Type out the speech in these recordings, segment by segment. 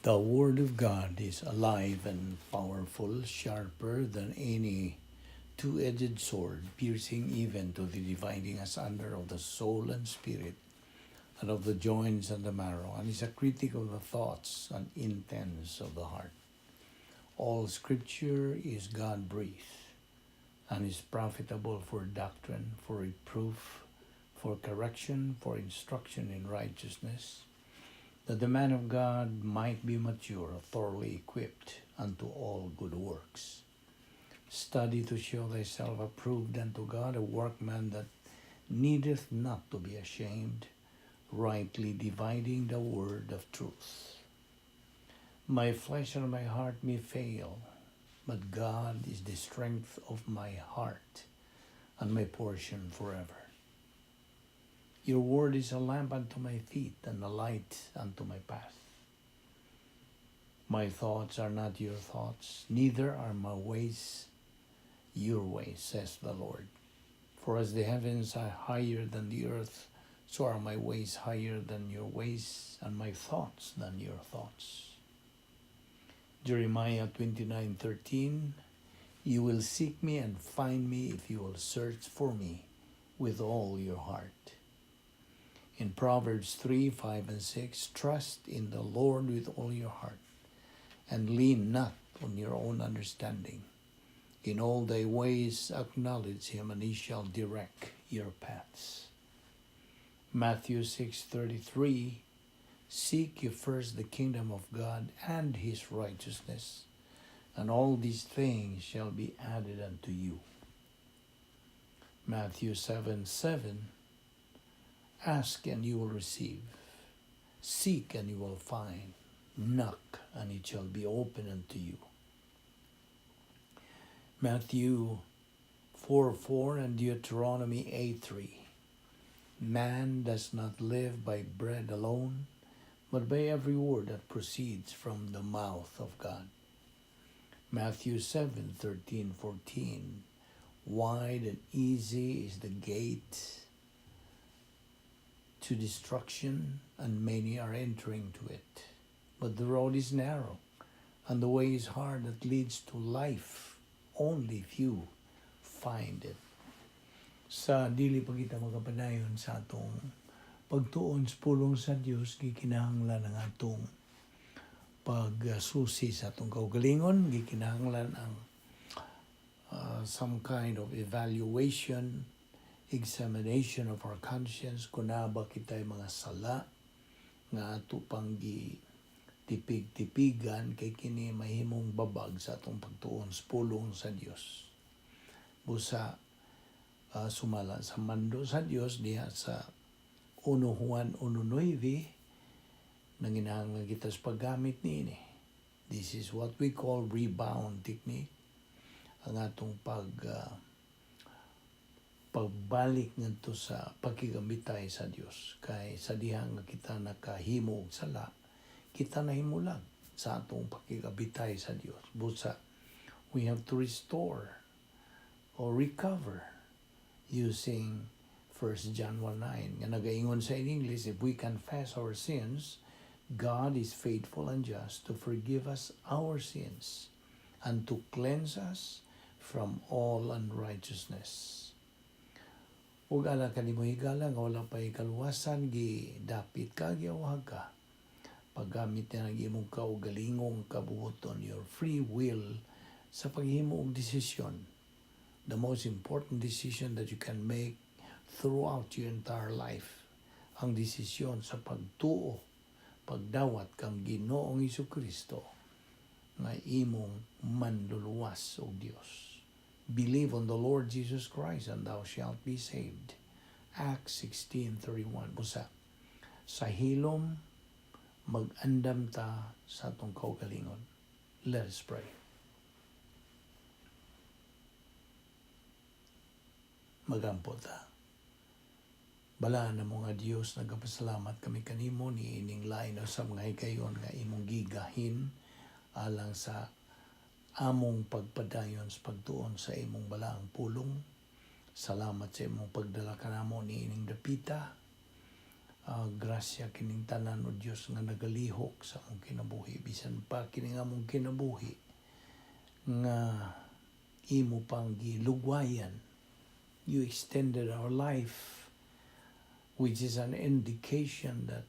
The Word of God is alive and powerful, sharper than any two-edged sword, piercing even to the dividing asunder of the soul and spirit, and of the joints and the marrow, and is a critic of the thoughts and intents of the heart. All Scripture is God-breathed, and is profitable for doctrine, for reproof, for correction, for instruction in righteousness, that the man of God might be mature, thoroughly equipped unto all good works. Study to show thyself approved unto God, a workman that needeth not to be ashamed, rightly dividing the word of truth. My flesh and my heart may fail, but God is the strength of my heart and my portion forever. Your word is a lamp unto my feet and a light unto my path. My thoughts are not your thoughts, neither are my ways your ways, says the Lord. For as the heavens are higher than the earth, so are my ways higher than your ways, and my thoughts than your thoughts. Jeremiah 29:13. You will seek me and find me if you will search for me with all your heart. In Proverbs 3:5 and 6, trust in the Lord with all your heart, and lean not on your own understanding. In all thy ways acknowledge him, and he shall direct your paths. Matthew 6:33. Seek ye first the kingdom of God and his righteousness, and all these things shall be added unto you. Matthew 7:7. Ask and you will receive. Seek and you will find. Knock and it shall be open unto you. Matthew 4:4 and Deuteronomy 8:3. Man does not live by bread alone, but by every word that proceeds from the mouth of God. Matthew 7:13, 14. Wide and easy is the gate to destruction, and many are entering to it. But the road is narrow, and the way is hard that leads to life. Only few find it. Sa dili pa kita makapadayon sa atong pagtuon sa pulong sa Dios, gikinahanglan ang atong pagsusi sa atong kaugalingon, gikinahanglan ang some kind of evaluation, examination of our conscience, kung naa ba kita'y mga sala nga ato pang gi tipig-tipigan, kay kini mahimong babag sa atong pagtuon sa pulong sa Dios. Busa sumala sa mando sa Dios diha sa 1 Juan 1.9, nanginahanglan kita sa paggamit niini. This is what we call rebound technique. Ang atong pagbalik ngadto sa pagkigambitay sa Dios, kay sa diha nga kita nakahimo og sala, kita nahimulag sa atong pakigabitay sa Dios. Busa we have to restore or recover using 1 John 1:9 nga nagaingon sa in English, "If we confess our sins, God is faithful and just to forgive us our sins and to cleanse us from all unrighteousness." Ug ala kanimo higala nga wala pa kaluwasan, gi dapit ka, giawhag ka. Paggamit na ng imong kaugalingong kabuoton, your free will, sa paghimo og desisyon. The most important decision that you can make throughout your entire life, ang desisyon sa pagtuo, pagdawat kang Ginoong Kristo nga imong manluluwas og Dios. Believe on the Lord Jesus Christ and thou shalt be saved. Acts 16:31. Busa sa hilom, mag-andam ta sa atong kaugalingon. Let us pray. Magampo ta. Balaan namo nga Dios, nagapasalamat kami kanimo ni ining lain sa mga higayon nga imong gigahin alang sa among pagpadayon sa pagtuon sa imong balaang pulong. Salamat sa imong pagdala kanamo ni ining dapita. Grasya kining tanan, o Dios, nga nagalihok sa among kinabuhi, bisan pa kini nga among kinabuhi nga imo pang gilugwayan. You extended our life, which is an indication that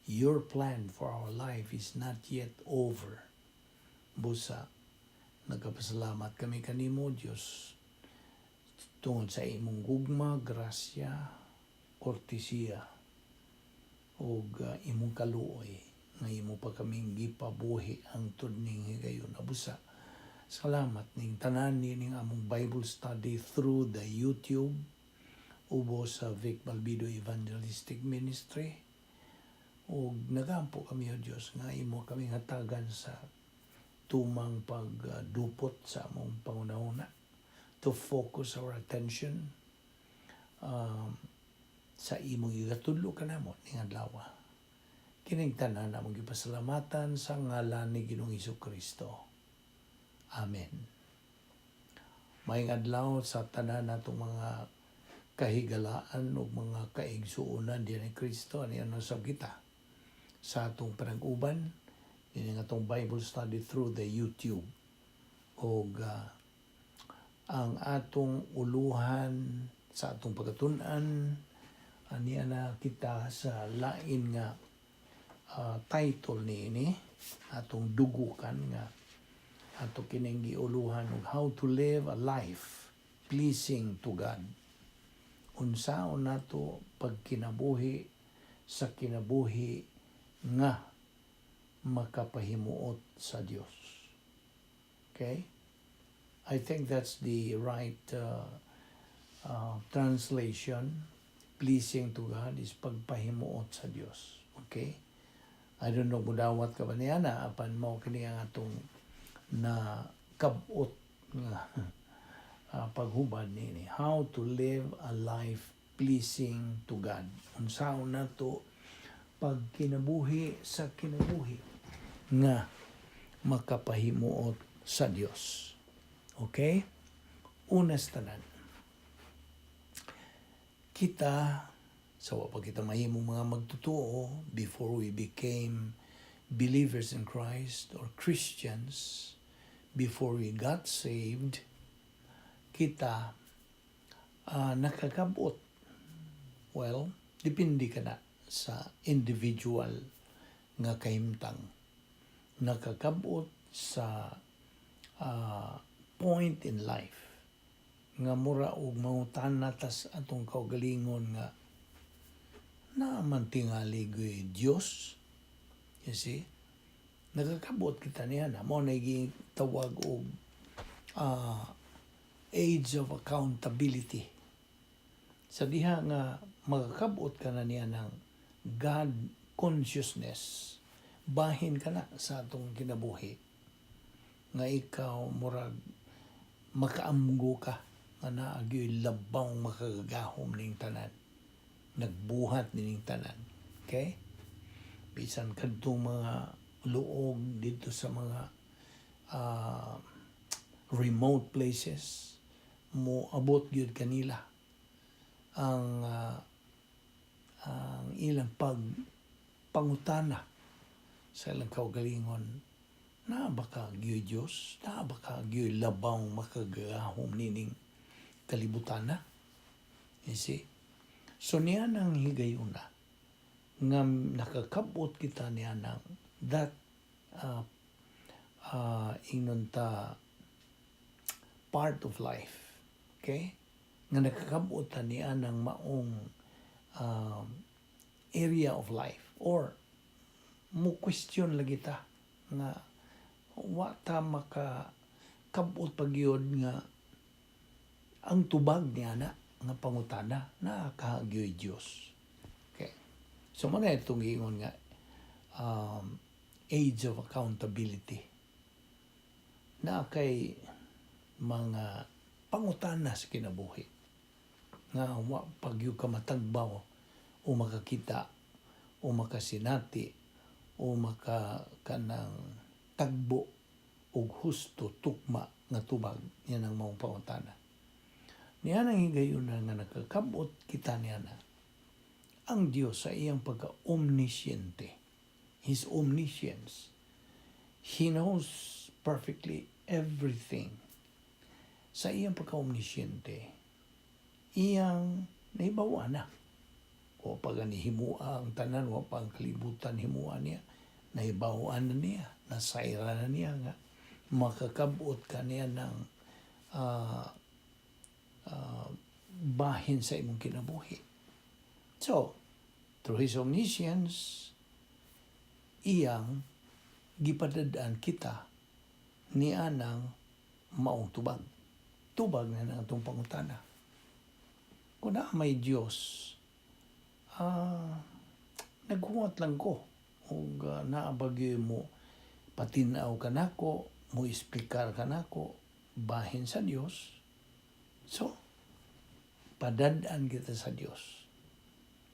your plan for our life is not yet over. Busa nagapasalamat kami kanimo, Dios, tungod sa imong gugma, grasya, kortesiya ug imong kaluoy nga imo pa kaming gipabuhi hangtod ning higayon. Busa salamat ning tanan ning among Bible study through the YouTube ubo sa Vic Balbido Evangelistic Ministry, ug nagampo kami, o Dios, nga imo kami hatagan sa tumang pagdupot sa among panghunahuna, to focus our attention sa imong igatudlo kanamo ning adlaw. Kining tanan among gipasalamatan sa ngalan ni Ginoong Kristo. Amen. Maayong adlaw sa tanan natong mga kahigalaan ug mga kaigsuonan diyan ni Kristo. Ania na sab kita sa atong panag-uban dinhi atong Bible study through the YouTube, ug ang atong uluhan sa atong pagkatun-an, aniya na kita sa lain nga title niini atong dugukan nga ato kining giuluhan og "How to Live a Life Pleasing to God", unsaon nato pagkinabuhi sa kinabuhi nga makapahimuot sa Dios. Okay? I think that's the right translation. Pleasing to God is pagpahimuot sa Dios. Okay? I don't know kung dawat ka ba niya na, apan mao kini ang atong na kabot nga paghubad niini. How to live a life pleasing to God. Unsaon nato pagkinabuhi sa kinabuhi nga makapahimuot sa Dios. Okay? Una sa tanan. Kita, sa wa pa kita mahimong mga magtotoo, before we became believers in Christ or Christians, before we got saved, kita nakakabot. Well, depende ka na sa individual nga kahimtang. Nakakabot sa point in life nga mura og mangutana tas atong kaugalingon nga naa man tingali gyud Dios. You see? Nakakabot kita niya na mao na tawag og age of accountability. Sa diha nga makakabot ka na niya ng God consciousness, bahin ka na sa atong kinabuhi nga ikaw murag makaamgo ka nga naa gyoy labaw makagagahom ning tanan, nagbuhat nining tanan. Okay, bisan kadtong mga luog dito sa mga remote places, mo abot gyud kanila ang ilang pag pangutana sa ilang kaugalingon, naa ba ka gyud Dios? Naa ba ka gyud labaw makagagahom nining kalibutan na? You see? So niya nang higayuna nga nakakabot kita niya ng that ingnon ta part of life. Okay? Nga nakakabot ta niya ng maong area of life or mo question lagi ta nga wa ta maka kabot pa gyud nga ang tubag niya na nga pangutana, naa kaha gyoy Dios? Okay. So mao na itong giingon nga age of accountability na kay mga pangutana sa kinabuhi nga wa pa gyud ka matagbaw o makakita o makasinati o maka kanang tagbo og husto, tukma nga tubag niya ang maong pangutana. Niya nang higayuna nga nakakabot kita niya na Ang Dios sa iyang pagka-omnisciente, His omniscience, He knows perfectly everything. Sa iyang pagka-omnisciente, iyang nahibaw na. O pag himua ang tanan, wa pa ang kalibutan himua niya, nahibawan na niya, nasayra na niya nga makakabot ka niya ng bahin sa imong kinabuhi. So, through His omniscience, iyang gipadadaan kita ni anang maong tubag. Tubag na ng atong pangutana. Kung naa may Diyos, naghuwat lang ko. Ug naa ba gyud mo patinaw kanako, mo esplikar kanako, bahin sa Dios. So, padadaan kita sa Dios.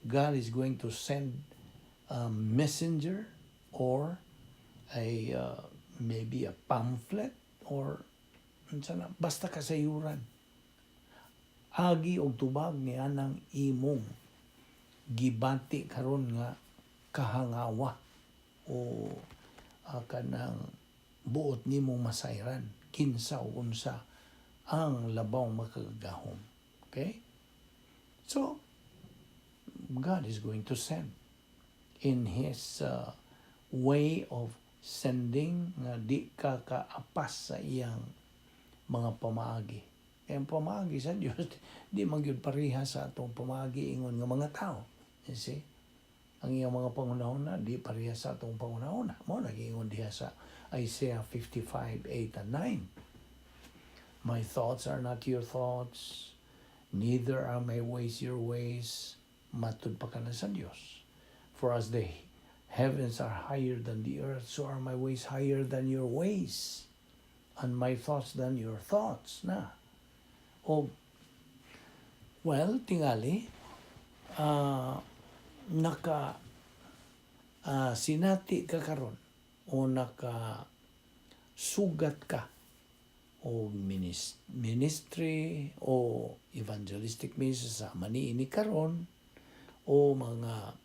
God is going to send a messenger or a maybe a pamphlet or unsa na, basta kasayuran. Agi og tubag ni anang imong gibati karon nga kahangawa o kanang buot nimong masayran kinsa o unsa ang labaw makagagahom. Okay? So, God is going to send in His way of sending nga di ka kaapas sa iyang mga pamaagi. Kaya ang pamaagi sa Diyos, di man gyud pareha sa atong pamaagi ingon nga mga tao. You see? Ang iyang mga panghunahuna, di pareha sa atong panghunahuna. Mao nagingon diha sa Isaiah 55, 8 and 9. "My thoughts are not your thoughts, neither are my ways your ways." Matud pa ka na sa Diyos. "For as the heavens are higher than the earth, so are my ways higher than your ways, and my thoughts than your thoughts." Na. O, well, tingali, naka sinati ka karon o naka sugat ka o ministry o evangelistic ministry sa maniini karon o mga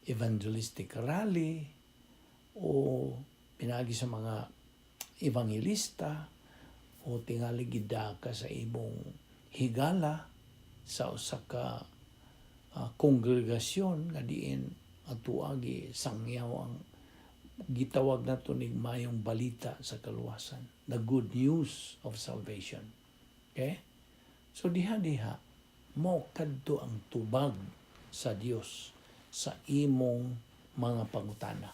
evangelistic rally o pinagi sa mga evangelista o tingali gida ka sa imong higala sa usa ka kongregasyon nga diin atoa gisangyaw ang gitawag nato nig Maayong Balita sa kaluwasan, the good news of salvation. Okay, so diha diha mo kadto ang tubag sa Dios sa imong mga pangutana.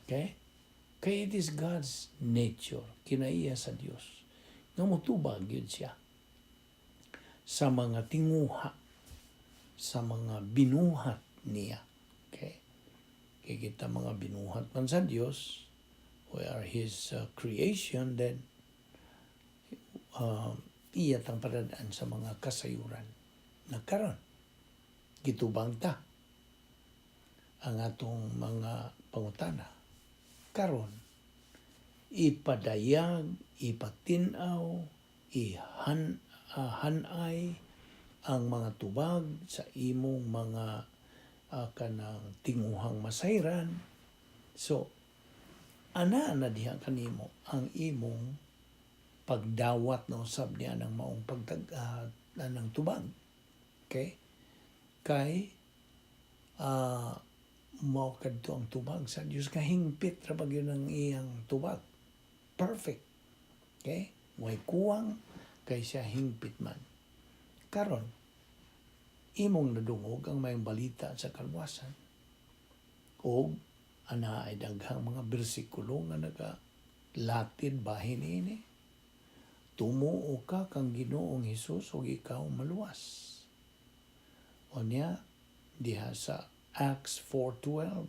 Okay, kay it is God's nature, kinaiya sa Dios nga motubag yun siya sa mga tinguha, sa mga binuhat niya. Okay, kay kita mga binuhat man sa Dios, we are His creation, then iya tang padadaan sa mga kasayuran na karon gitubang ta ang atong mga pangutana. Karon ipadayag, ipatin-aw, ihan hanay ang mga tubag sa imong mga kanang tinguhang masayran. So ana na diha kanimo ang imong pagdawat na usab niya ng maong pagtag ng tubag. Okay, kay mao kadto ang tubag sa Dios, kahingpit ra ba gyud ang iyang tubag, perfect. Okay, way kuwang kay siya hingpit man. Karon imong nadungog ang Maayong Balita sa kaluwasan og ana ay daghang mga bersikulo nga naga latid bahin ini: "Tumuo ka kang Ginoong Hesus ug ikaw maluwas." Unya diha sa Acts 4:12,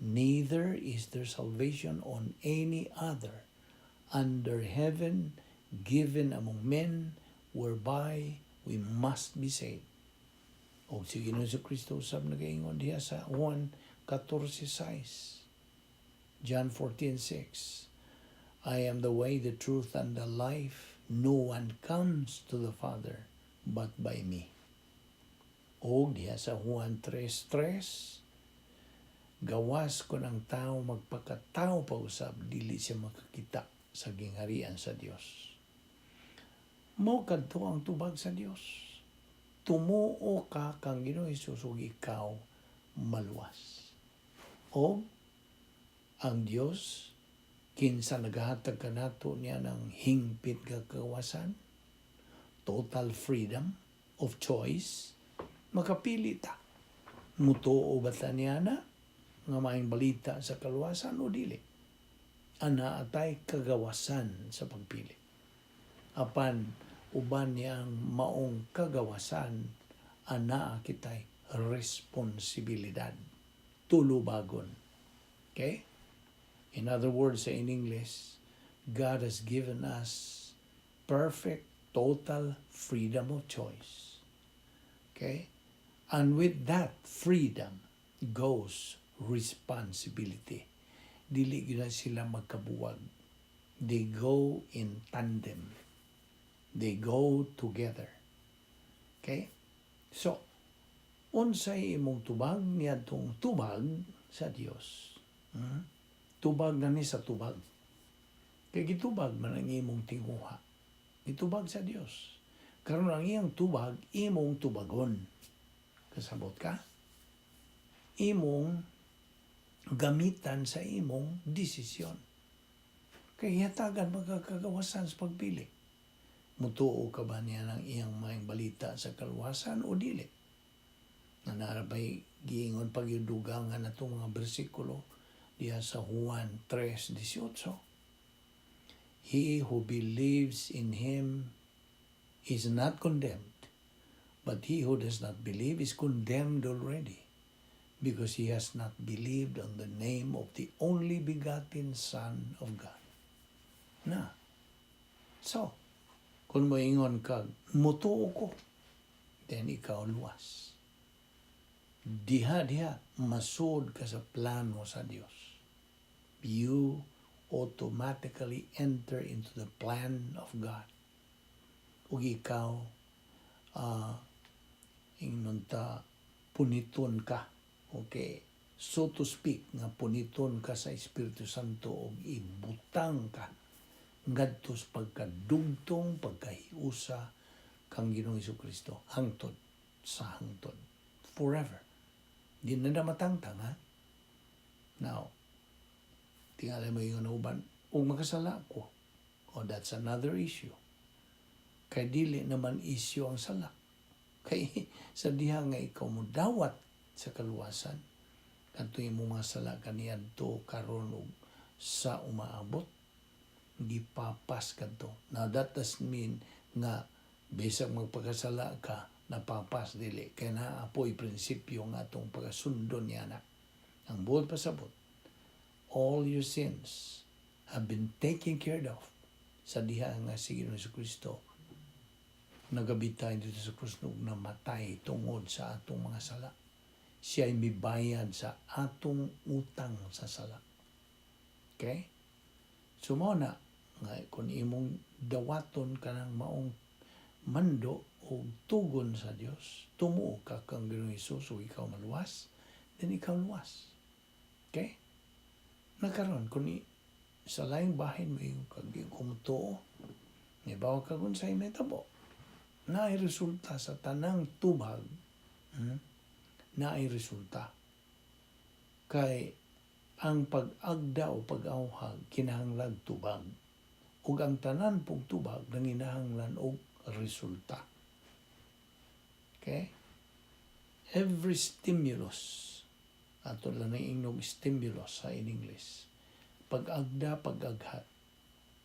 "Neither is there salvation on any other under heaven given among men whereby we must be saved." O si Ginoong Kristo usab nagaingon diha sa Juan 14:6, John 14:6, "I am the way, the truth, and the life. No one comes to the Father but by me." O diha sa Juan 3:3, gawas kung ang tao magpakatao pa usab, dili siya makakita sa gingharian sa Dios. Mao kadto ang tubag sa Dios. Tumuo ka kang Ginoong Hesus ug ikaw maluwas. O ang Dios kinsa nagahatag kanato niya ng hingpit nga kagawasan, total freedom of choice, makapili ta. Mutuo ba ta niya na nga maayong balita sa kaluwasan o dili? Ana atay kagawasan sa pagpili. Apan uban niyang maong kagawasan, ana kitay responsibilidad. Tulubagon. Okay? In other words, in English, God has given us perfect, total freedom of choice. Okay? And with that freedom goes responsibility. Dili gyud na sila magkabuwag. They go in tandem. They go together. Okay? So, unsay imong tubag niadtong tubag sa Dios? Tubag na ni sa tubag. Kay gitubag man ang imong tinguha. Gitubag sa Dios. Karon ang iyang tubag, imong tubagon. Kasabot ka? Imong gamitan sa imong desisyon. Kay hatagan magkakagawasan sa pagpili. Mutuo ka ba niya ng iyang maayong balita sa kaluwasan o dili? Na narabay giingon pagyudugangan na itong mga bersikulo diha sa Juan 3:18. He who believes in him is not condemned, but he who does not believe is condemned already, because he has not believed on the name of the only begotten Son of God. Na. So, kung moingon ka, "Mutuo ko," then ikaw luwas. Diha, diha, masud ka sa plano sa Dios. You automatically enter into the plan of God. Ug ikaw, ingnon ta, puniton ka. Okay. So to speak, nga puniton ka sa Espiritu Santo ug ibutang ka ngadto sa pagkadugtong, pagkahiusa kang Ginoong Kristo hangtod sa hangtod. Forever. Di na na matangtang, ha? Now, tingali mo yung uban, ug makasala ko. Oh, that's another issue. Kay dili naman issue ang sala. Kay sa diha nga ikaw mo dawat sa kaluwasan, kadto imong mga sala kaniadto, karon ug sa umaabot, gipapas kadto. Now that doesn't mean nga bisag magpakasala ka, napapas. Dili. Kay naa poy prinsipyo nga atong pagkasundon niya na. Ang buot pasabot, all your sins have been taken care of sa diha nga si Ginoong Kristo nagabitay dito sa krus ug namatay tungod sa atong mga sala. Siya ay mibayad sa atong utang sa sala. Okay? So mao na nga kung imong dawaton kanang maong mando o tugon sa Dios, tumuo ka kang Ginoong Hesus ug ikaw maluwas, then ikaw luwas. Okay? Nakaron kung sa laing bahin mo yung kag kumutuo, nibaw ka kung sa mahitabo. Naay resulta sa tanang tubag, Naay resulta. Kay ang pag-agda o pag-awhag kinahanglan tubag. Ug ang tanan pong tubag nanginahanglan og resulta. Okay? Every stimulus, ato lang ng ingnog stimulus sa in English, pag-agda, pag-aghat,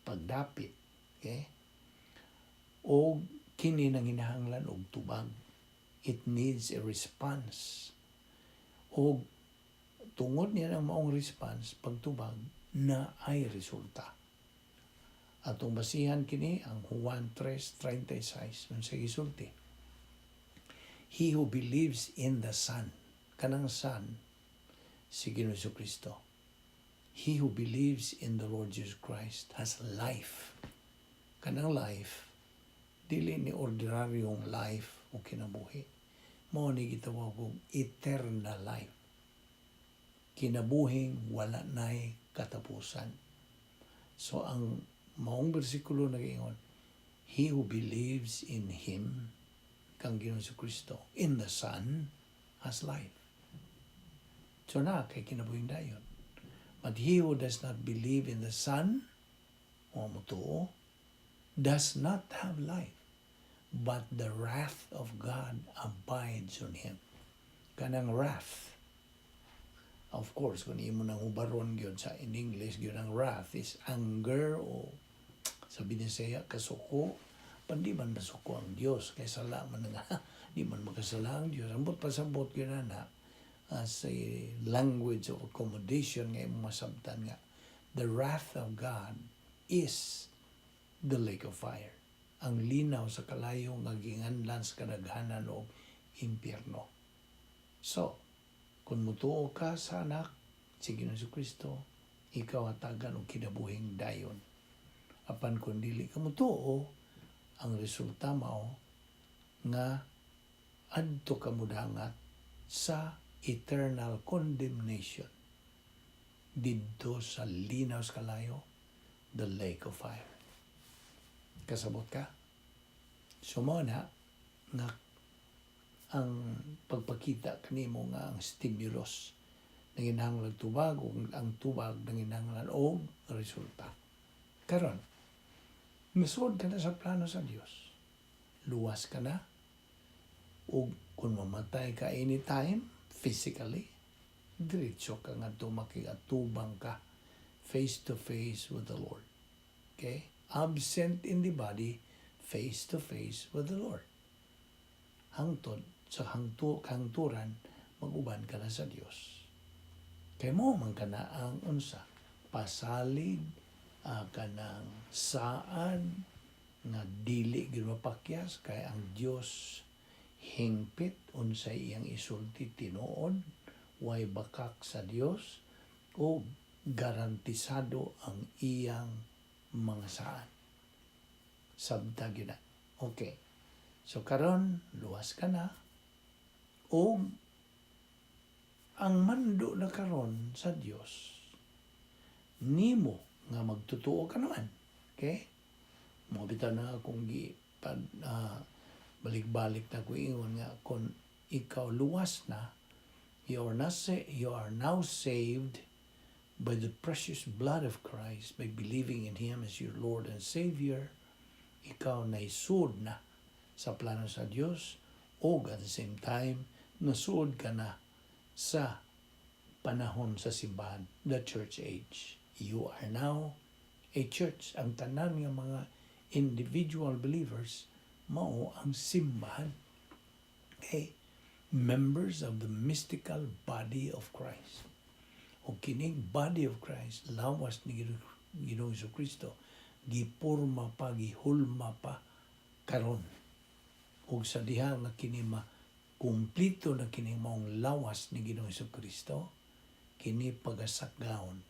pagdapit, okay? O kini nanginahanglan og tubag. It needs a response. O tungod niya ng maong response, pagtubag, na ay resulta. Atong basihan kini ang Juan 3:36 nun sa gisulti. He who believes in the Son, kanang Son, si Ginoong Kristo. He who believes in the Lord Jesus Christ has life. Kanang life, dili ni ordinaryong life o kinabuhi. Mao ni gitawag og eternal life. Kinabuhing wala nay katapusan. So ang maong bersikulo nagaingon, he who believes in Him, kang Ginoong Kristo, in the Son, has life. So naa kay kinabuhing dayon. But he who does not believe in the Son, o mutuo, does not have life, but the wrath of God abides on him. Kanang wrath, of course, kung imo nang hubaron gyud sa in English, gyud ang wrath is anger o sa Binisaya, kasuko. Pan di man masuko ang Dios kay sala man nga, di man makasala ang Dios. Ambot pasabot gyud na as a language of accommodation nga imong masabtan nga the wrath of God is the lake of fire, ang linaw sa kalayo nga ginganlan sa kadaghanan og impyerno. So kung mutuo ka sa Anak, si Ginoong Kristo, ikaw hatagan og kinabuhing dayon. Apan kung dili ka mutuo, ang resulta mao nga adto ka mudangat sa eternal condemnation didto sa linaw sa kalayo, the lake of fire. Kasabot ka? So mao na nga ang pagpakita kanimo nga ang stimulus nanginahanglan tubag ug ang tubag nanginahanglan og resulta. Karon, misuod ka na sa plano sa Dios. Luwas ka na. Ug kung mamatay ka anytime, physically, diretso ka nga makigatubang ka face to face with the Lord. Okay? Absent in the body, face to face with the Lord. Hangtod sa hangturan, mag-uban ka na sa Dios. Kay mao man kana ang unsa pasalig, kanang saad nga dili gyud mapakyas kay ang Dios hingpit. Unsay iyang isulti, tinuod, way bakak sa Dios o garantisado ang iyang mga saad. Sabta gyud na. Okay. So karon luwas ka na o ang mando na karon sa Dios nimo nga magtotoo ka naman. Okay? Mao bitaw na akong gi pad, balik-balik na ko ingon nga kung ikaw luwas na, you are now saved by the precious blood of Christ, by believing in Him as your Lord and Savior. Ikaw naisuod na sa plano sa Dios o at the same time nasuod ka na sa panahon sa simbahan, the church age. You are now a church. Ang tanan nga mga individual believers mao ang simbahan. Okay? Members of the mystical body of Christ. O kining body of Christ, lawas ni Ginoong Kristo, gipurma pa, gihulma pa karon. Ug sa diha nga kini ma kumpleto na kining maong lawas ni Ginoong Kristo, kini pagasakgaon,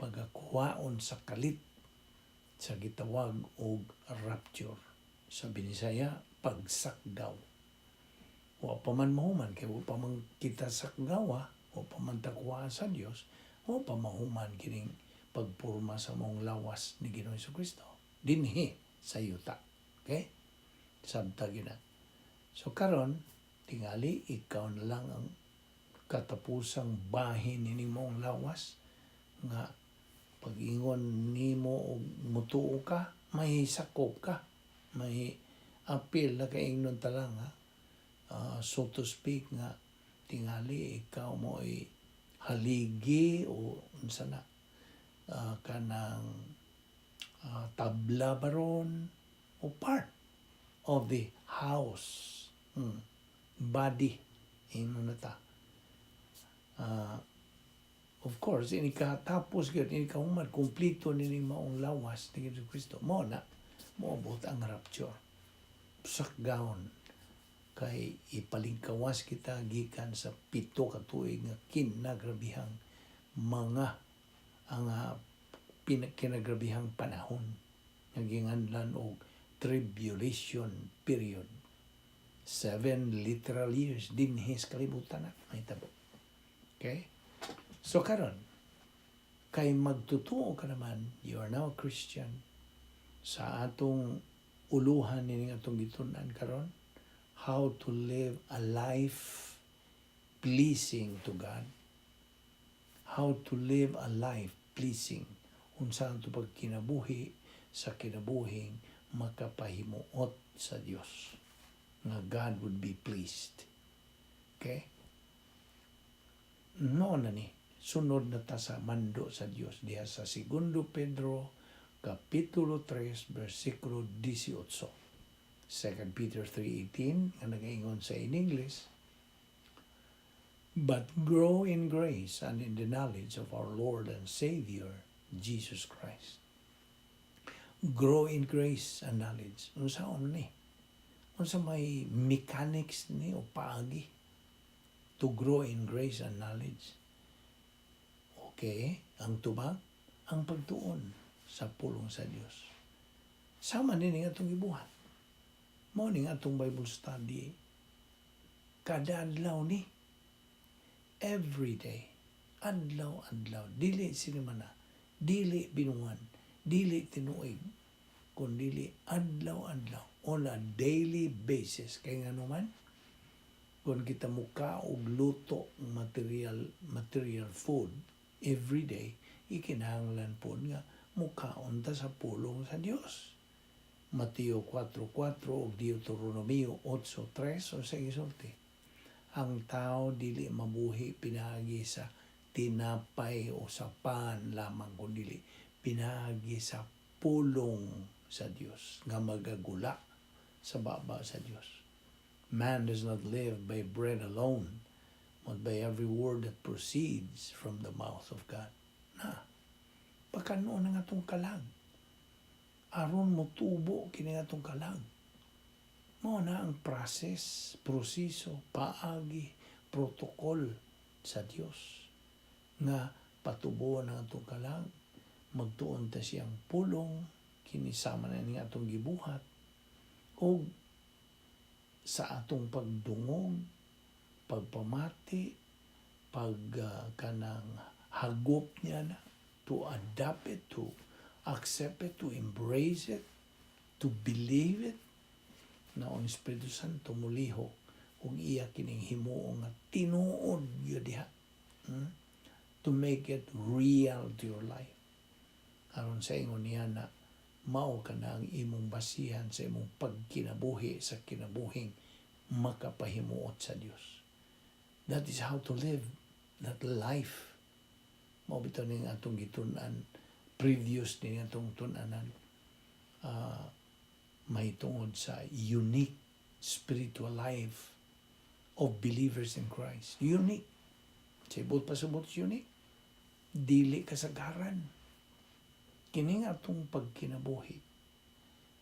pagakuhaon sa kalit sa gitawag og rapture. Sa Binisaya, pagsakgaw. Wa pa man mahuman, kay wa pa man kita sakgawa, wa pa man ta kuha sa Dios, wa pa mahuman kining pagpurma sa maong lawas ni Ginoong Kristo dinhi sa yuta. Okay? Sabta gyud na. So karon, tingali ikaw na lang ang katapusang bahin nining maong lawas nga pag-ingon nimo og mutuo ka, may sakop ka, may apil na kaingnon ta lang ha. So to speak nga tingali ikaw mo ay haligi o unsa na, kanang tabla baron o part of the house, body ingnon na ta. Of course, ini katapos gyud, ini kahuman kumpleto nining maong lawas ni Jesu Kristo, mao na moabot ang rapture, sakgaon, kay ipalingkawas kita gikan sa 7 ka tuig nga kinagrabihang mga ang kinagrabihang panahon nga ginganlan og tribulation period. 7 literal years dinhi sa kalibutan na mahitabo. Okay? So karon, kay magtutuo ka naman, you are now a Christian, sa atong uluhan ni atong gitun-an karon, how to live a life pleasing to God. How to live a life pleasing. Unsa ang pagkinabuhi sa kinabuhing makapahimuot sa Dios nga God would be pleased. Okay? No na ni sunod na ta sa mando sa Dios diha sa Segundo Pedro kapitulo 3 bersikulo 18. 2 Peter 3:18 nga nagaingon sa in English, "But grow in grace and in the knowledge of our Lord and Savior Jesus Christ." Grow in grace and knowledge. Unsaon ni? Unsa may mechanics ni o paagi to grow in grace and knowledge? Okay, ang tubag, ang pagtuon sa pulong sa Dios. Sama ni nga atong gibuhat. Mao ni nga atong Bible study kada adlaw ni, every day, adlaw adlaw, dili sinimana, dili binuan, dili tinuig, kun dili adlaw adlaw, on a daily basis. Kay ngano man, kung kita muka og luto material food every day, ikinahanglan po nga mukaon ta sa pulong sa Dios. Mateo 4.4 ug Deuteronomio 8.3 o sa gisulti. Ang tao dili mabuhi pinaagi sa tinapay o sa pan lamang, kundi pinaagi sa pulong sa Dios nga magagula sa baba sa Dios. Man does not live by bread alone, but by every word that proceeds from the mouth of God. Na, pakanon ang atong kalag. Aron mo tubo kini atong kalag. Mao na ang process, proseso, paagi, protocol sa Dios nga patubuan ang atong kalag, magtuon ta siyang pulong, kinisama na ni atong gibuhat, o sa atong pagdungog, pagpamati, pag kanang hagop niya na, to adapt it, to accept it, to embrace it, to believe it, na ang Espiritu Santo mulihok ug iya kining himuong nga tinuod gyud diha. To make it real to your life. Aron sa ingon niya na mao ka na ang imong basihan sa imong pagkinabuhi sa kinabuhing makapahimuot sa Dios. That is how to live that life. Mao bitaw ning atong gitun-an previous ni atong tun-anan mahitungod sa unique spiritual life of believers in Christ. Unique. Sa ibot pasabot, unique. Dili kasagaran. Kini nga atong pagkinabuhi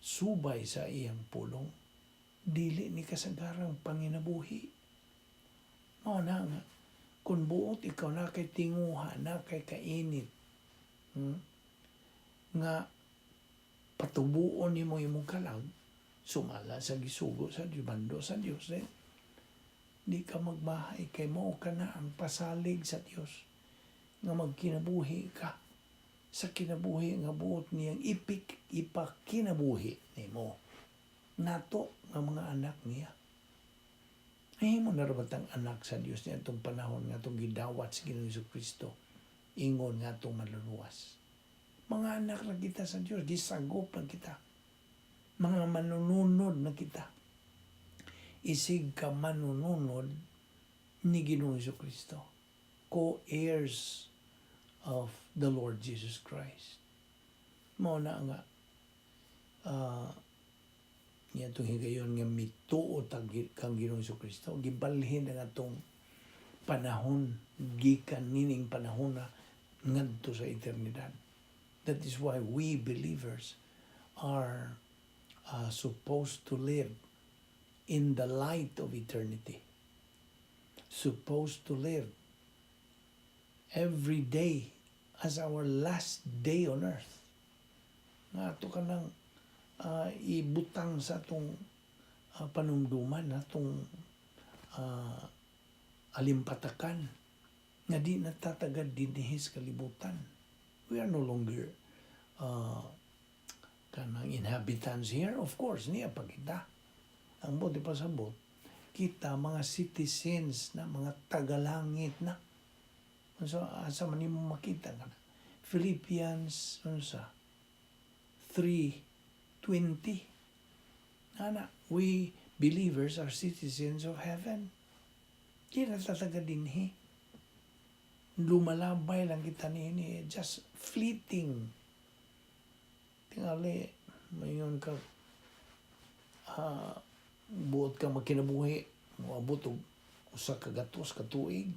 subay sa iyang pulong, dili ni kasagarang panginabuhi. Mao na nga kung buot ikaw na kay tinguha, na kay kainit, nga patubuon nimo imong kalag sumala sa gisugo sa Dios, mando sa Dios, eh. Di ka magmahay kay mao ka na ang pasalig sa Dios nga magkinabuhi ka sa kinabuhi nga buot niyang ipakinabuhi nimo nato nga mga anak niya. Nahimo na ra ang anak sa Dios niya itong panahon nga itong gidawat sa Ginoong Kristo ingon nga atong maluluwas. Mga anak na kita sa Dios, gisagop na kita. Mga manununod na kita. Isig ka manununod ni Ginoong Kristo. Co-heirs of the Lord Jesus Christ. Mao na nga niya itong higayon nga mituo kang Ginoong Kristo, gibalhin ang atong panahon gikan nining panahon na ngadto sa eternidad. That is why we believers are supposed to live in the light of eternity. Supposed to live every day as our last day on earth. Nga ato ka nang ibutang sa atong Panumduman atong alimpatakan nga di na ta tagad dinhi sa kalibutan. We are no longer kanang inhabitants here. Of course, niya pa kita. Ang buot ipasabot, kita mga citizens na, mga tagalangit na. So, asa man nimo makita kana? Philippians unsa 3:20. Ana, we believers are citizens of heaven. Di na ta taga dinhi. Lumalabay lang kita niini, just fleeting. Tingali, mayon ka, buot ka magkinabuhi, moabot og 100 ka tuig.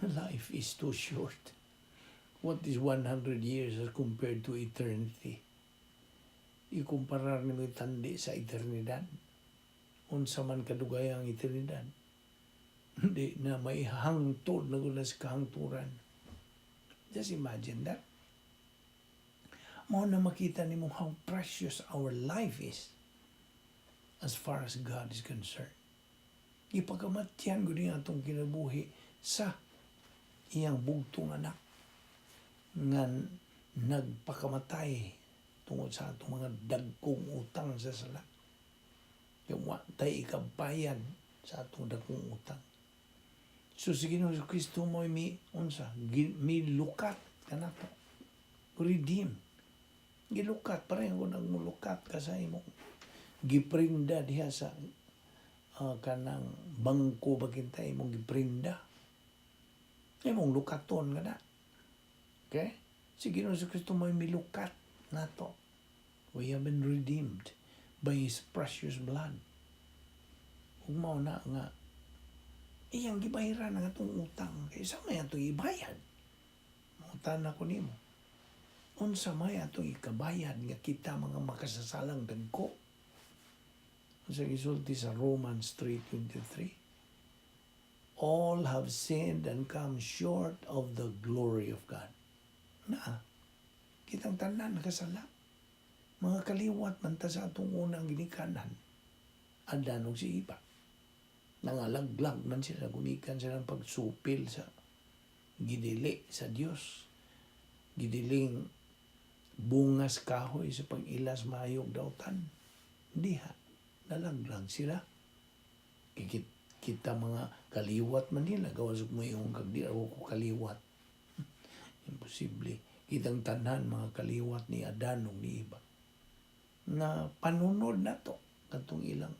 Life is too short. What is 100 years as compared to eternity? Ikumparar nimo tandi sa eternidad. Unsa man kadugay ang eternidad. Hindi na may hangtod na gud na sa kahangturan. Just imagine that. Mao na makita nimo how precious our life is as far as God is concerned. Ipakamatyan gud niya atong kinabuhi sa iyang bugtong anak nga nagpakamatay tungod sa atong mga dagkong utang sa sala. Yung wa tay ikabayad sa atong dagkong utang. So si Ginoong Kristo mo mi unsa milukat kanato. Redeem. Gilukat, pareho kung nagmulukat ka sa imong giprinda diha sa kanang bangko ba kinta imong giprinda. Imong lukaton ka na. Okay? Si Ginoong Kristo mo milukat nato. We have been redeemed by His precious blood. Ug mao na nga iyang gibayaran ang atong utang. Kay sa may atong ibayad. Mangutana ko nimo. Unsa may atong ikabayad nga kita mga makasasalang dagko? Unsa gisulti sa Romans 3:23? All have sinned and come short of the glory of God. Na, kitang tanan nakasala. Mga kaliwat man ta sa atong unang ginikanan. Adan ug si Eva. Nangalaglag man sila, gumikan sila ng pagsupil sa gidili sa Dios. Gidiling bungas kahoy sa pag-ilas maayog dautan. Diha, nalaglag sila. Kikit, kita mga kaliwat man nila, gawas mo yung kag di ako ko kaliwat. Imposible. Kitang tanan mga kaliwat ni Adan ug ni Eva. Na panunod na to katong ilang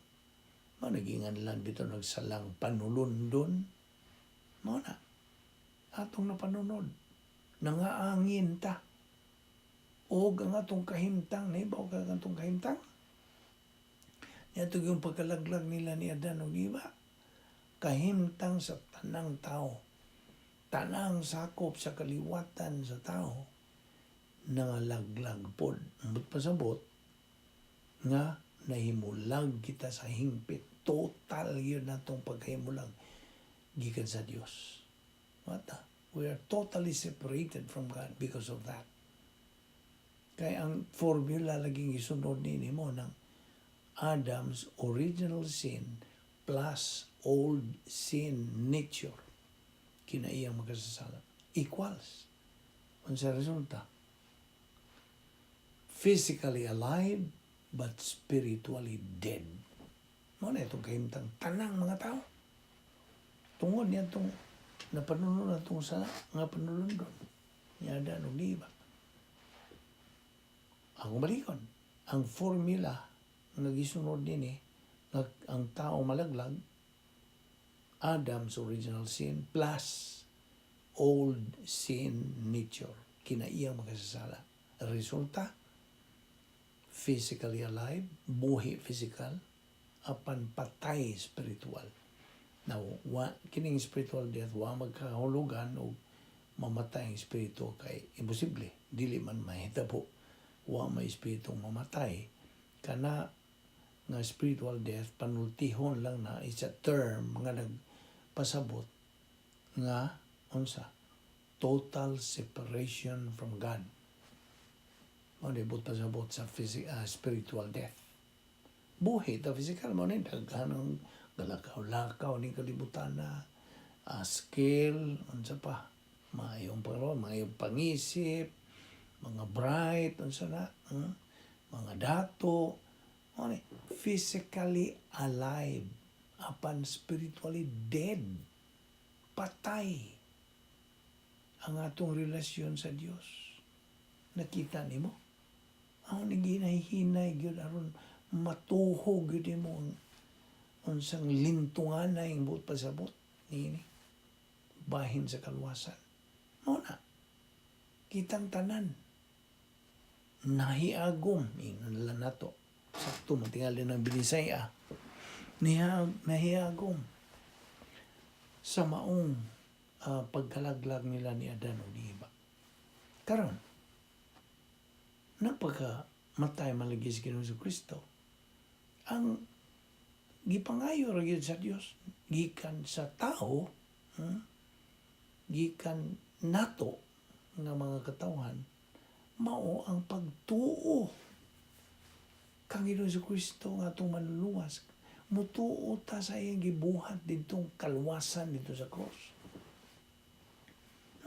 mao nagingan lang bitaw nagsalang panulundon. Mao na atong napanunod. Nangaangin ta. Og ang atong kahimtang, naibaw ka ang atong kahimtang? Niadto yung pagkalaglag nila ni Adan ug Eva. Kahimtang sa tanang tao. Tanang sakop sa kaliwatan sa tao nangalaglag pod. Ambot pasabot nga nahimulag kita sa hingpit. Total yun natong pagkahimulag gikan sa Dios. What the? We are totally separated from God because of that. Kaya ang formula laging isunod nini mo ng Adam's original sin plus old sin nature kinaiyang makasasala equals unsa resulta? Physically alive but spiritually dead. Mao na itong kahimtang tanang mga tao tungod niya itong napanunod na itong sa nga panulundon ni Adan ug ni Eva. Ang balikon, ang formula nga gisunod nini nga ang tao malaglag, Adam's original sin plus old sin nature kinaiyang makasasala, resulta physically alive, buhi physical, apan patay spiritual. Now, wa, kining spiritual death, wa magkahulugan og mamatay ang espiritu kay imposible, dili man mahitabo. Wa may espiritu mamatay. Kana nga spiritual death, panultihon lang na, is a term nga nagpasabot nga unsa? Total separation from God. Mao ni buot pasabot sa spiritual death. Buhi ta physical mo ni daghan ang galakaw-lakaw ni kalibutan na skill, unsa pa, maayong pangaron, maayong pangisip, mga bright, unsa na, Mga dato, ano ni, physically alive, apan spiritually dead, patay ang atong relasyon sa Dios. Nakita nimo? Ang naghinay-hinay gyud aron matuhog gyud nimo ang unsang lintunganay ang buot pasabot niini bahin sa kaluwasan. Mao na. Kitang tanan. Nahiagom ingon lang nato. Sakto man tingali ng Binisaya. Nahiagom sa maong pagkalaglag nila ni Adan ug ni Eva. Karon, napaka matay man lagi si Ginoong Kristo. Ang gipangayo ra gyud sa Dios gikan sa tao, gikan nato nga mga katawhan, mao ang pagtuo kang Ginoong Kristo nga atong manluluwas. Mutuo ta sa iyang gibuhat didtong kaluwasan didto sa cross.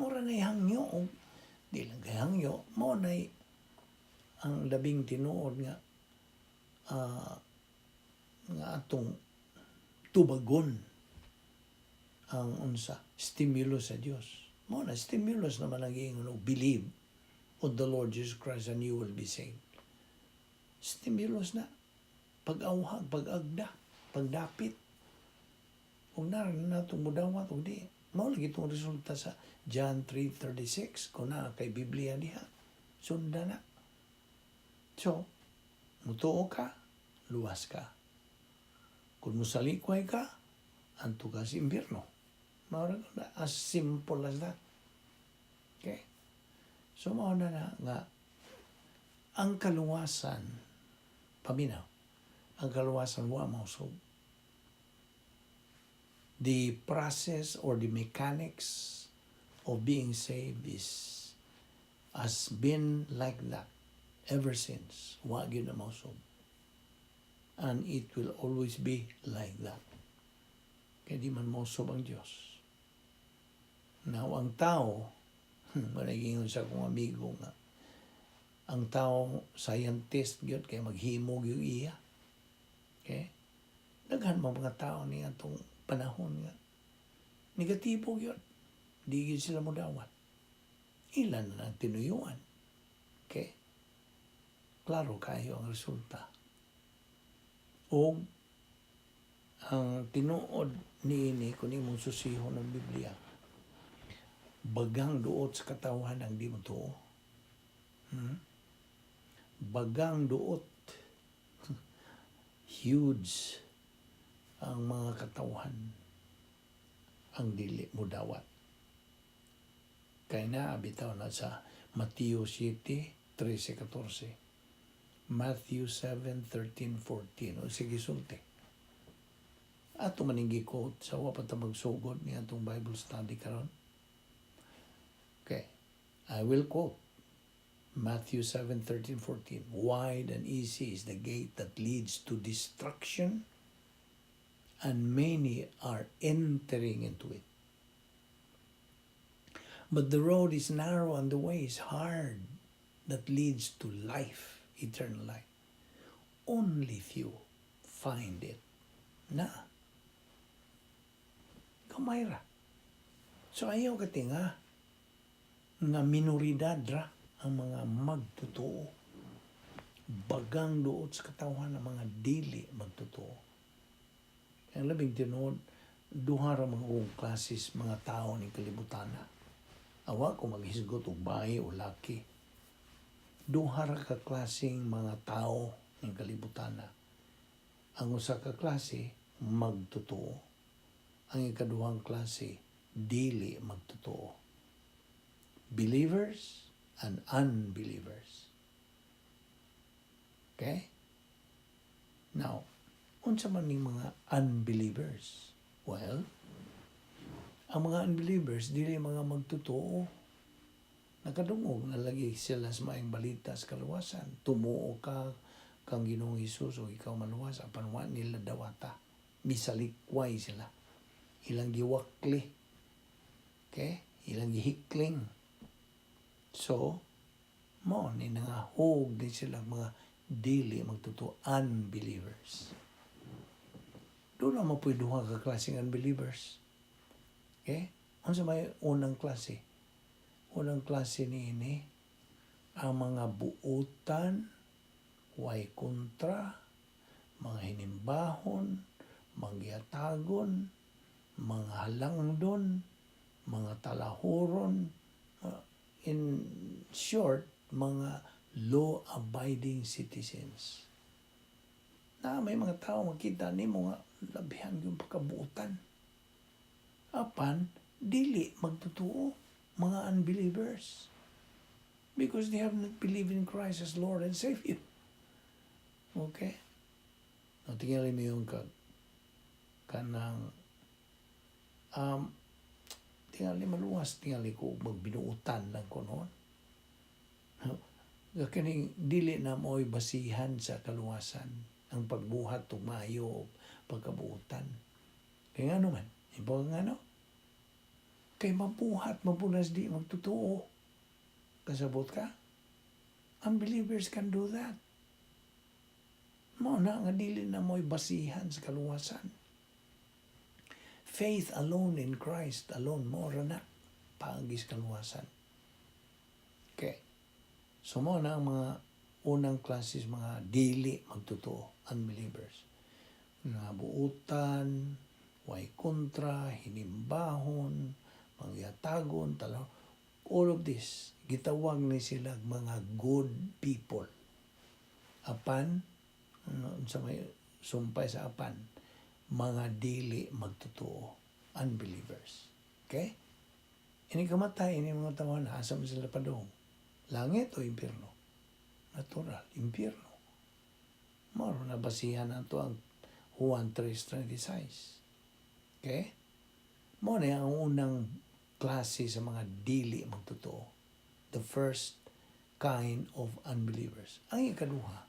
Mura na hangyo, og di lang kay hangyo, mao na ang labing tinuod nga nga atong tubagon ang unsa stimulus sa Dios. Mao na stimulus naman ang giingon og "Believe on the Lord Jesus Christ and you will be saved." Stimulus na pag-awhag, pag-agda, pagdapit. Ug naran natong mudawat og di. Mao lagi itong resulta sa John 3:36 kung naa kay Biblia diha. Sunda na. So, mutuo ka, luwas ka. Kung musalikway ka, anto ka sa impyerno. Mao ra na, as simple as that. Okay? So, mao na na nga, ang kaluwasan, paminaw, ang kaluwasan wa mausog. The process or the mechanics of being saved is has been like that ever since. Wa gyud na mausog. And it will always be like that. Kaya di man mausog ang Diyos. Now, ang tao, managingon sa akong amigo nga, ang tao, scientist gyud, kaya maghimo gyud iya. Okay? Daghan mga mga tao ni atong panahon nga negatibo gyud. Di gyud sila modawat. Ilan na ang tinuyuan. Okay? Klaro kayo ang resulta. O ang tinuod niini kung imong susihon ng Biblia, bagang duot sa katawhan ang di mo tuo. Bagang duot. Huge ang mga katawhan ang dili mo dawat. Kay na bitaw na sa Mateo 7, 13, 14. Matthew 7, 13, 14. O sige, sulti. Ato maning gi-quote sa wa pa ta magsugod ni atong Bible study karon. Okay. I will quote Matthew 7, 13, 14. "Wide and easy is the gate that leads to destruction, and many are entering into it. But the road is narrow and the way is hard that leads to life, eternal life. Only few find it." Na. Gamay ra. So ayaw ka tinga nga minoridad ra ang mga magtotoo. Bagang duot sa katawhan ang mga dili magtotoo. Ang labing tinuod, duha ra mga kong klases mga tao ni kalibutan na. Awa ko maghisgot og bayi o laki. Duha ra ka klaseng mga tao ng kalibutan na. Ang usa ka klase magtotoo. Ang ikaduhang klase dili magtotoo. Believers and unbelievers. Okay? Now, unsa man ning mga unbelievers? Well, ang mga unbelievers dili mga magtotoo. Nakadungog na lagi sila sa maayong balita sa kaluwasan. Tumuo ka kang Ginoong Hesus o ikaw maluwas, apan wa nila dawata. Misalikway sila. Ilang giwakli. Okay? Ilang gihikling. So, mo ni nangahog din sila mga dili magtotoo, unbelievers. Doon na mapoy duha ka klaseng unbelievers. Okay? Unsa may unang klase? Unang klase ni ini ang mga buutan, way kontra, mga hinimbahon, mga gihatagon, mga halangdon, mga talahuron, in short, mga law-abiding citizens. Na may mga tao makita nimo nga labihan yung pagkabuutan. Apan, dili magtotoo, mga unbelievers. Because they have not believed in Christ as Lord and Savior. Okay? No, tingnan mo yung kag kanang tingali maluwas, tingali ko magbinuutan lang ko noon. No? Kining dili na mo'y basihan sa kaluwasan ang pagbuhat og maayo o pagkabuutan. Kay ngano man? Ibo nga no? Kay mabuhat mapunas di magtotoo. Kasabot ka? Unbelievers can do that. Mao na nga dili na mo'y basihan sa kaluwasan. Faith alone in Christ alone, mao ra na paagi sa kaluwasan. Okay. So mao na ang mga unang klases, mga dili magtotoo, unbelievers. Nga buutan, way kontra, hinimbahon, mangyatagon, tala, all of this, gitawag ni sila mga good people. Apan, ano, sa may sumpay sa apan, mga dili magtotoo, unbelievers. Okay? Ini kamatay, ini mga tawhan, asa man sila padung? Langit o impyerno? Natural, impyerno. Mao na basihan nato ang Juan 3:26. Okay? Mao na ang unang klase sa mga dili magtotoo. The first kind of unbelievers. Ang ikaduha,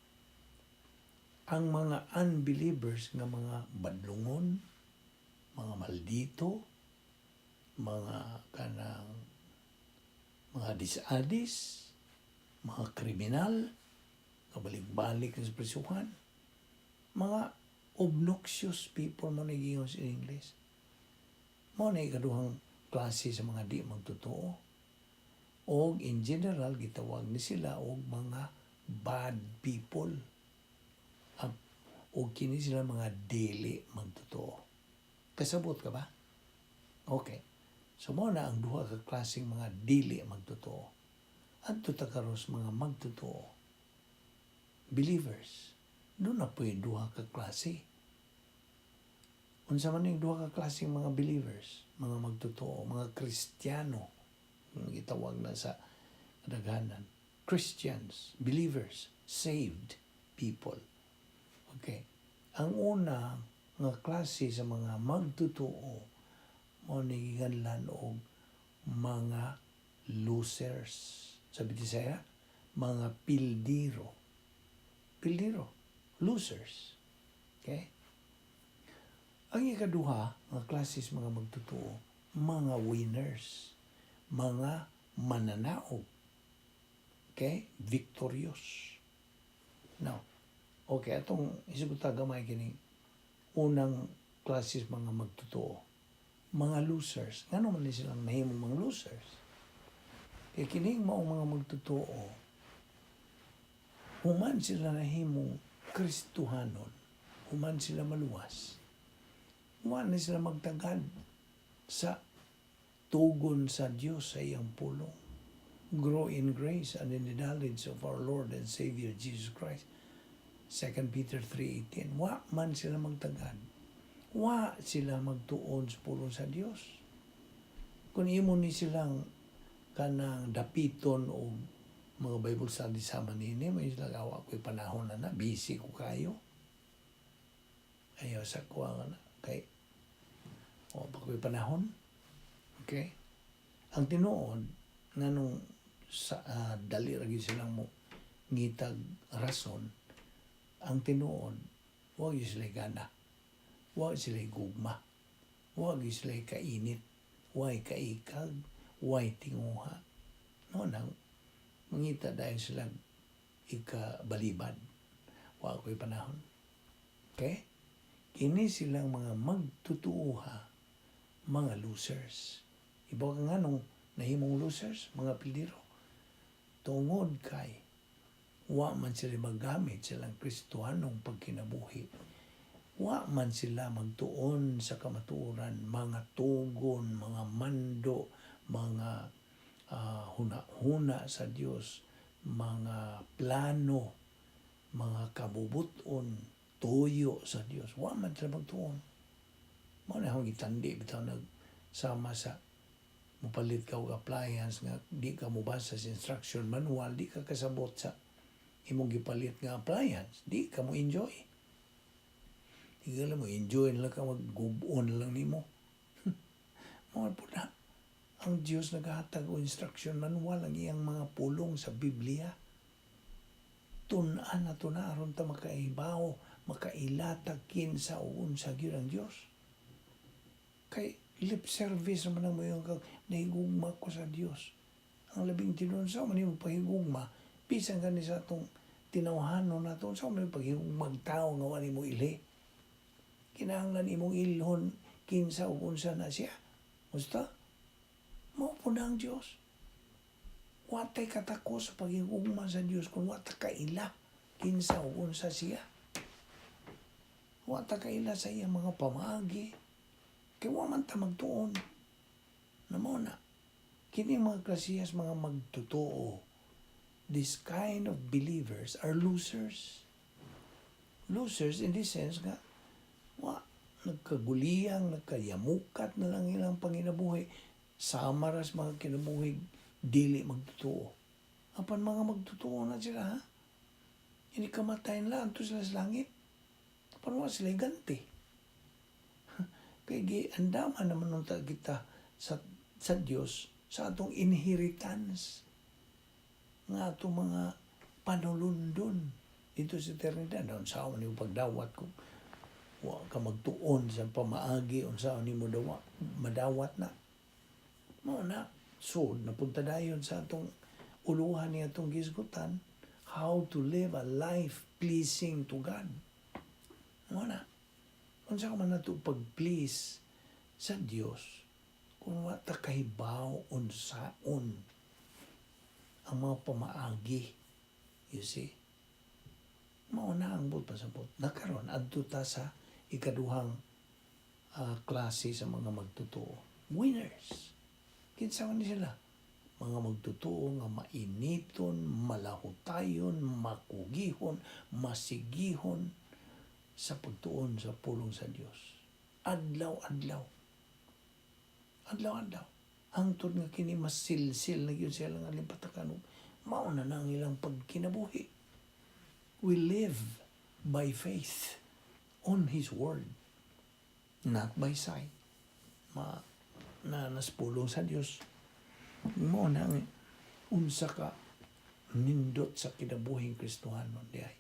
ang mga unbelievers nga mga badlungon, mga maldito, mga kanang mga disadis, mga kriminal, kabalik-balik sa prisuhan, mga obnoxious people mo na giingon sa English. Mao na ikaduhang klase sa mga di magtotoo. Og in general, gitawag ni sila og mga bad people. Og kini sila mga dili magtotoo. Kasabot ka ba? Okay. So mao na ang duha ka klaseng mga dili magtotoo. Adto ta karon sa mga magtotoo. Believers. Doon na po'y duha ka klase. Unsa man ning duha ka klaseng mga believers, mga magtotoo, mga Kristiyano, ang gitawag na sa kadaghanan. Christians, believers, saved people. Okay. Ang una nga klase sa mga magtotoo mao ni giganlan og mga losers. Sa Bisaya, mga pildiro. Pildiro. Losers. Okay? Ang ikaduha nga klase sa mga magtotoo, mga winners, mga mananaog. Okay? Victorious. Now, okay, atong isugot gamay kining unang klase sa mga magtotoo. Mga losers. Ngano man ni silang nahimong mga losers? Kay kining maong mga magtotoo, human sila nahimong Kristohanon, human sila maluwas, human na sila magtagad sa tugon sa Dios sa iyang pulong. Grow in grace and in the knowledge of our Lord and Savior Jesus Christ. 2 Peter 3:18. Wa man sila magtagad. Wa sila magtuon sa pulong sa Dios. Kung imo ni silang kanang dapiton o mga Bible study sama nini, may sila gawa ko'y panahon na na, busy ko kayo. Ayaw sa kuha nga na. Kay, o pa ko'y panahon. Okay? Ang tinuod, nganong sa, dali ra gyud silang mo ngitag rason, Ang tinuod, wa gyud sila gana. Wa sila gugma. Wa gyud sila kainit. Way kaikag, way tinguha. No nang mangita dahil sila ikabalibad. Wa ko'y panahon. Okay? Kini silang mga magtutuuha, mga losers. Iba ka nga nung nahimong losers, mga pildiro. Tungod kay wa man sila magamit silang Kristohanong pagkinabuhi. Wa man sila magtuon sa kamatuoran, mga tugon, mga mando, mga huna-huna sa Dios, mga plano, mga kabubuton, tuyo sa Dios. Wa man sila magtuon. Mao na akong gitandi bitaw nag sama sa mupalit ka og appliance nga di ka mobasa sa instruction manual, di ka kasabot sa imong gipalit nga appliance, di ka mo enjoy. Di ka lang mo enjoy na lang ka, maggubon lang nimo. Mao po na. Ang Diyos naghatag og instruction manual, ang iyang mga pulong sa Biblia. Tun-an na na aron ta makaibaw, makailatag kinsa o unsa gyud ang Diyos. Kay lip service naman ang moingon kag nahigugma ko sa Dios. Ang labing tinuod, sa man imo pahigugma, bisan gani sa atong tinawhanon nato, sa man paghigugmag tao nga wa nimo ilhi? Kinahanglan imong ilhon kinsa ug unsa na siya. Gusto? Mao po na ang Diyos. Watay katako sa paghigugma sa Diyos kung wata kaila kinsa ug unsa siya. Wata kaila sa iyang mga pamaagi. Kay wa man ta magtuon. Na mao na. Kini mga klasiyas mga magtotoo. This kind of believers are losers. Losers in this sense nga wa nagkaguliyang, nagkayamukat na lang ilang panginabuhi. Sama ras mga kinabuhi, dili magtotoo. Apan mga magtotoo na sila, ha? Hindi kamatayin lang, adto sila sa langit. Apan wa sila ganti. Kay gi andaman naman nung ta kita sa Dios sa atong inheritance nga atong mga panulundon dito sa eternidad. Unsa ni pagdawat kung wa ka magtuon sa pamaagi, unsa ni mo dawa, madawat na? Mao na. So napunta dayon sa atong uluhan ni atong gisgutan, how to live a life pleasing to God. Mao na. Unsa ka man nato pag-please sa Dios kung wa ta kahibaw unsaon ang mga pamaagi? You see, mao na ang buot pasabot na karon adto ta sa ikaduhang klase sa mga magtotoo, winners. Kinsa man ni sila? Mga magtotoo nga mainiton, malahutayon, makugihon, masigihon sa pagtuon sa pulong sa Dios adlaw-adlaw, adlaw-adlaw, hangtod nga kini masilsil na gyud sila nga alimpatakan ug mao na ang ilang pagkinabuhi. We live by faith on His Word, not by sight. Ma na naspulong sa Dios. Mao na ang unsa ka nindot sa kinabuhing Kristohanon diay.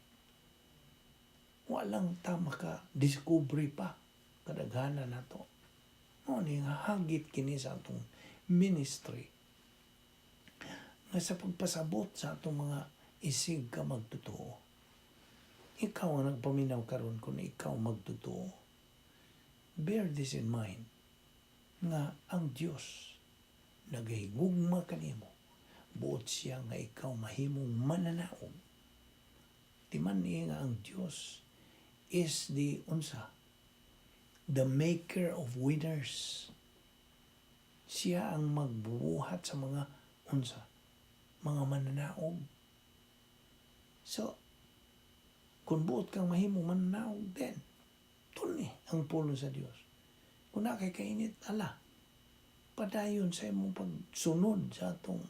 Walang ta maka discovery pa kadaghanan nato. Mao ni nga hagit kini sa atong ministry nga sa pagpasabot sa atong mga isig ka magtotoo. Ikaw ang nagpaminaw karon, kung ikaw magtotoo, bear this in mind nga ang Dios nagahigugma kanimo. Buot siya nga ikaw mahimong mananaog. Timan niya nga ang Dios is the unsa, the maker of winners. Siya ang magbubuhat sa mga unsa, mga mananaog. So kung buot kang mahimong mananaog, then tuni ang pulong sa Dios. Kung naa kay kainit, ala, padayon sa imong pagsunod sa atong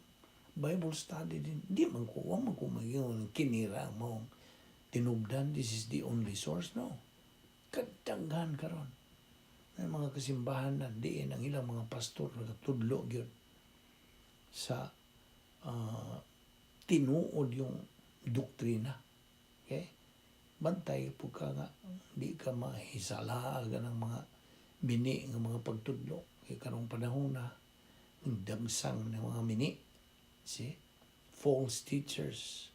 Bible study din. Di man ko, wa man ko maging kinira ang maong tinubdan. This is the only source. No. Kadaghan karon. May mga kasimbahan na diin ang ilang mga pastor nagatudlo gyud sa tinuod yung doktrina. Okay? Bantay pud ka nga di ka mahisalagan ng mga mini nga mga pagtudlo. Kay karong panahon na, ang dagsang ng mga mini. See? False teachers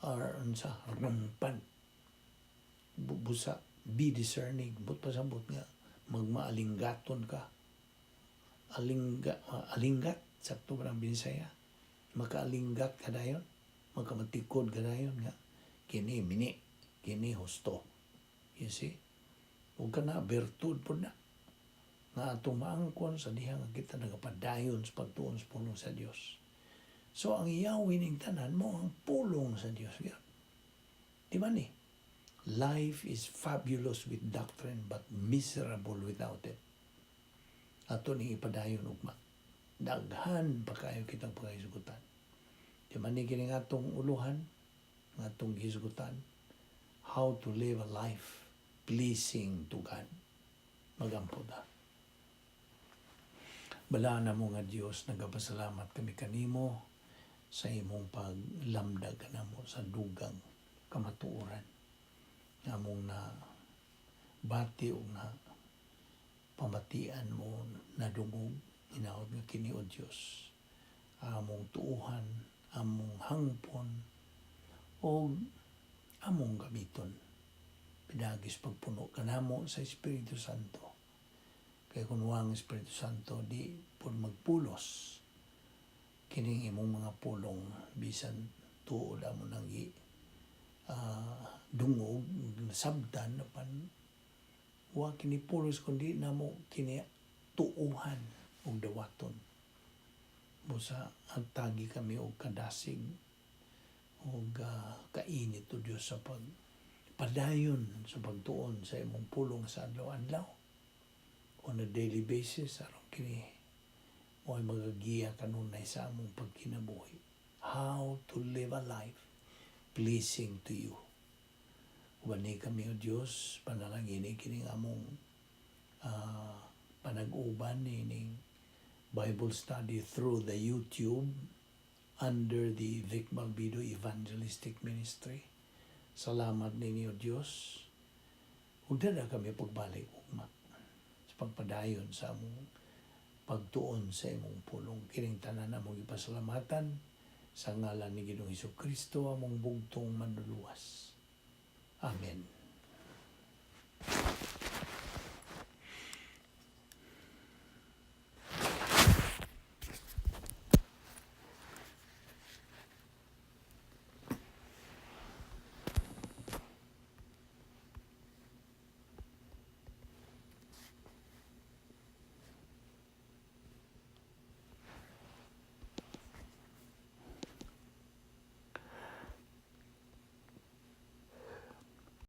are unsa, rampant. Busa, be discerning. But pasabot nga magmaalinggaton ka. Alingga, alinggat, sakto ba ang Binisaya? Makaalinggat ka dayon, makamatikod ka dayon nga kini mini, kini husto. You see? Ug kana bertud pud na nga atong maangkon sa diha nga kita nagapadayon sa pagtuon sa pulong sa Dios. So ang yawi ning tanan mao ang pulong sa Dios gyud. Di ba ni? Life is fabulous with doctrine but miserable without it. Ato ning ipadayon ugma. Daghan pa kayo kitang paghisgutan. Di man ni kini atong uluhan, nga atong hisgutan, how to live a life pleasing to God. Magampo ta. Balaan namo nga Dios, nagapasalamat kami kanimo sa imong paglamdag kanamo sa dugang kamatuoran. Among na bati o na pamatian mo nadungog hinaot nga kini, o Dios, among tuuhan, among hangpon o among gamiton pinagis pagpuno kanamo sa Espiritu Santo, kay kung ang Espiritu Santo, di pud magpulos kining imong mga pulong bisan tuod amo nang gi dungog, nasabtan, apan wa kini pulos kundi namo kini tuuhan ug dawaton. Busa agtagi kami og kadasig ug kainit, o Dios, sa pag padayon sa pagtuon sa imong pulong sa adlaw-adlaw, on a daily basis, aron kini mo'y magagiya kanunay sa among pagkinabuhi, how to live a life pleasing to you. Ubani kami, o Dios, panalangini kining among panag-uban nining Bible study through the YouTube under the Vic Malbido Evangelistic Ministry. Salamat ninyo, Diyos. Ug dala kami pagbalik ugma sa pagpadayon sa among pagtuon sa imong pulong. Kining tanan among ipasalamatan sa ngalan ni Ginoong Hesus Kristo, among bugtong manluluwas. Amen.